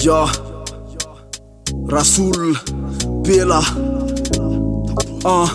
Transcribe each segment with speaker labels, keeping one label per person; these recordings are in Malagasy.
Speaker 1: Ya Rasoul Bela Ah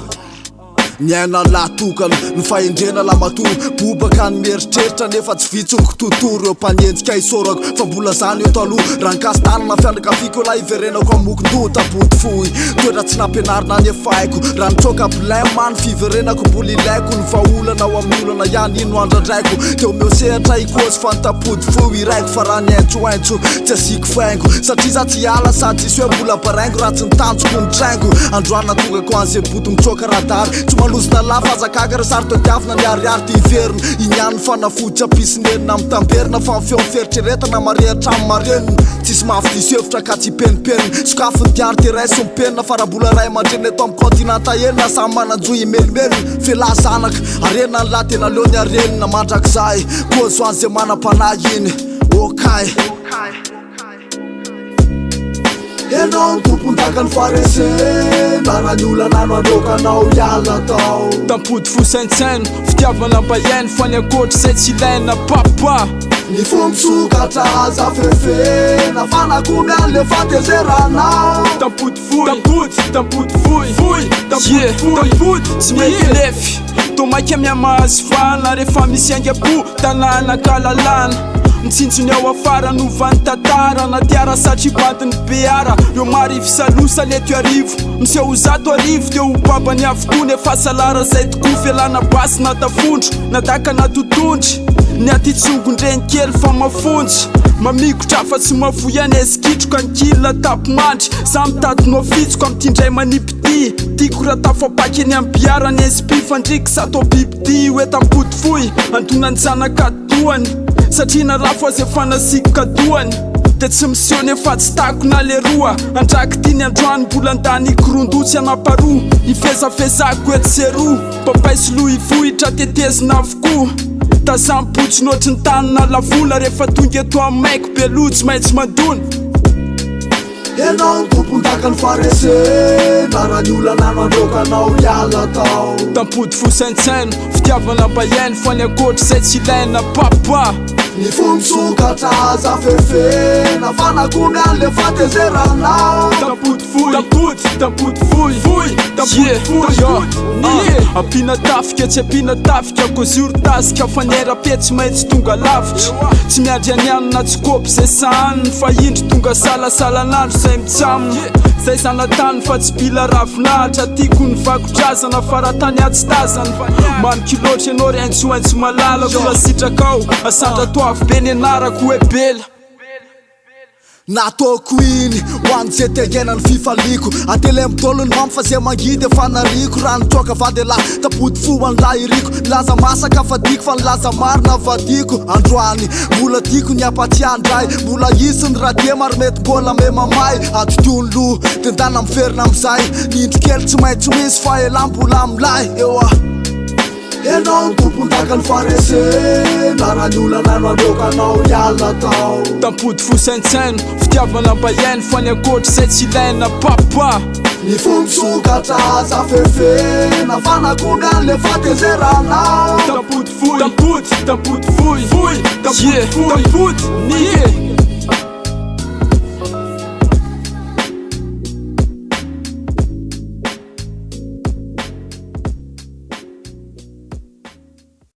Speaker 1: Miaina lahy tokana, ny fahendrena lamatoa Bobaka ny mieritreritra nefa tsy vitsy ny kitoatoa Reo mpanenjika isaorako fa mbola zany eto aloha Raha nikasi-tanana fianakaviako elah hiverenako hamokin-doha Taboty fohy, toetra tsy nampianarina nefa haiko Raha nitsoaka blem ny fiverenako mbola ilaiko Ny vahaolana ao amin'ny olana ihany no andrandraiko Dia omeo sehatra hikozy fa ny tampody fohy iraiko Fa raha ny aintsoaintso tsy asiako faingo Satria za tsy hiala sady tsisy hoe mbola baraingo Raha tsy ny tanjoko ny traingo Androany natongako an'izay boto mitsoaka radar Tsy malozona lahy fa aza gaga raha saro-tadiavina ny ariary Dia hiverina iny ihany ny fanafody tsy hampisy nenina Mitamberina fa ny feon'ny fieritreretana mare hatramin'ny marenina Tsisy mafy diso hevitra ka tsy hipenimpenina Sokafy ny diary dia raiso ny penina Fa raha mbola ray aman-dreny eto amin'ny kaontinanta enina Samy manan-jo himelomelona F'elah zanaka, harena ny lahy dia naleo ny harenina Mandrakizay koa zo an'izay manam-panahy iny Okay. Ianao no tompon-dakan'ny faharesena Raha ny olana no handroaka anao hiala tao.
Speaker 2: Tampody fo saintsaino, fitiavana mba hiaino fa ny ankoatr'izay tsy ilaina papa.
Speaker 1: Ny fo misokatra aza fefena fa na koa miala efa tezeranao.
Speaker 2: Tampody fohy, tampody, tampody fohy, fohy, tampody fohy, tampody, tsy mety lefy. Toa maika mihamahazo vahana rehefa misy aingam-po, tanàna ankalalana. Mitsinjo ny ao afara novan'ny tantara na tiara satria bandin'ny beara. Reo marivo salosa leto iarivo, miseho ho 100 teo ho babany avokoa nefa salara zay tokoa fialana basy na tafondro na daka na totondry. Ny aty tsongon-dreny kely fa mafonja, mamikotra fa tsy mafoy ihany aizy kitroka ny kila tapi-mandry. Za mitady no afitsiko amin'ity indray manipy ity, tiako raha tafapaky eny amin'ny biara ny inspi fandriky sa toa biby dia hoe tampody fohy andona ny zanaka tohany satria na lafo aza efa nasiako kadoany dia tsy miseho nefa tsy takona leroa andraky ny androany mbola andany korondoha tsy anaparoa ifezafezako etsy sy eroa papay sy loha ivohitra tetezina avokoa tazam-potsiny ohatry ny tanana lavola rehefa tonga eto amin'ny maiko be loha tsy maintsy mandona.
Speaker 1: Ianao no tompon-dakan'ny faharesena Raha ny olana no handroaka anao hiala tao.
Speaker 2: Tampody fo saintsaino, fitiavana mba hiaino fa ny ankoatr'izay tsy ilaina papa.
Speaker 1: Ny fo misokatra aza fefena fa na koa miala efa tezeranao.
Speaker 2: Tampody fohy, tampody, tampody fohy, fohy, tampody fohy, tampody. Ampiana tafika tsy ampiana tafika koziory tasika fa ny RP tsy maintsy tonga lavitra. Tsy miandry an'i anona tsy kopy zay sahaniny fa indro tonga salasalan'andro zay mitsamina. Zay zanatany fa tsy mpila ravinahitra tiako ny vakodrazana fa raha tany atsy tazana. Mamiko loatra ianao ry aintsoaintso malalako raha sitrakao asandrato avo be ny anarako hoe Bela.
Speaker 1: Nataoko iny ho an'ny ze te hiaina ny fifaliako Atelemo dolo ny mamy fa ze mangidy efa nariako Raha nitroka vady elah tapody fo an'lah iriko Ny laza masaka fadiako fa ny laza marina vadiako Androany mbola tiako ny hampatsiahy ndray Mbola hisy ny radiem ary mety mbola me mamay Atodio ny loha de ndana miverina amizay Ny indro kely tsy maintsy misy fa elah mbola milay Ewa. Ianao no tompon-dakan'ny faharesena Raha ny olana no handroaka anao hiala tao.
Speaker 2: Tampody fo saintsaino, fitiavana mba hiaino fa ny ankoatr'izay tsy ilaina papa.
Speaker 1: Ny fo misokatra aza fefena fa na koa miala efa tezeranao.
Speaker 2: Tampody fohy, tampody, tampody fohy, fohy, tampody fohy, tampody, yeah.